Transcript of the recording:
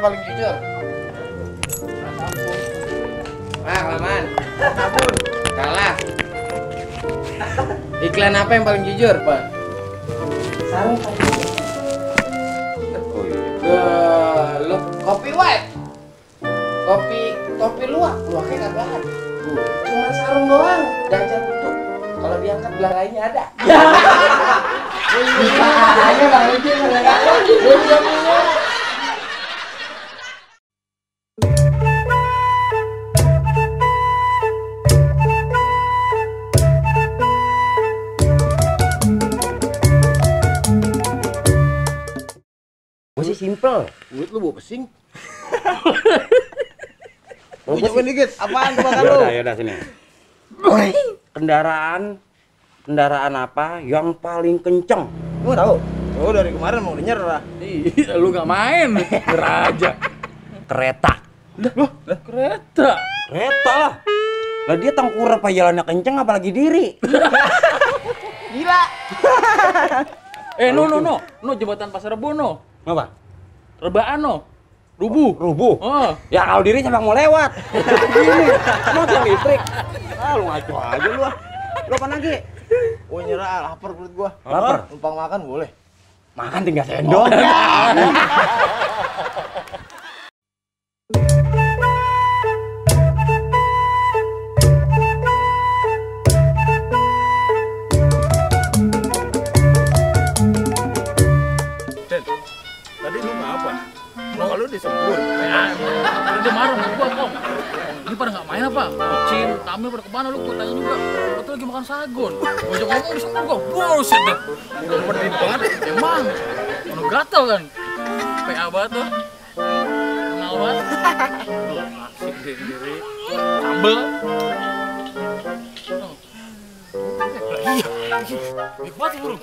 paling jujur? Ah, kelamaan. Sabun. Kalah. Iklan apa yang paling jujur, Pak? Sarung paling jujur. Oh iya. Lu kopi white. Kopi luaknya kagak ada. Cuma sarung doang. Jajan tutup. Kalau diangkat belah lainnya ada. Bisa aja Bang Uci Gue sih simple. Duit lu bawa pesing. Coba dikit. Apaan tebakan lu? Yaudah sini. Kendaraan apa yang paling kenceng? Lu tahu? Oh, dari kemarin mau nyerah. Iya, lu nggak main, geraja. Kereta. Loh, kereta. Kereta lah. Lah dia tengkurap aja jalannya kenceng apalagi diri. Gila. No, jembatan Pasar Rebo, no. Apa? Rebaan, no. Rubuh. Oh. Ya kalau diri sampai mau lewat. Gini, motor listrik. Ah, lu ngaco aja lu. Lu apa lagi? Gua nyerah, lapar perut gua. Lapar? Numpang makan boleh. Makan tinggal sendok. Tadi lu apa? Mau lu disebut. Dia marah sama gua, Kong. Ini pada nggak main apa? Cin, Tamil pada kemana lu? Gua tanya juga. Gua tuh lagi makan sagon. Gua ajak ngomong disebut gua. Bullshit dah. Udah pedih banget. Emang. Mana gatel kan? PA banget tuh. Kenal banget. Asik diri. Sambel. Iya. Nikmat lu.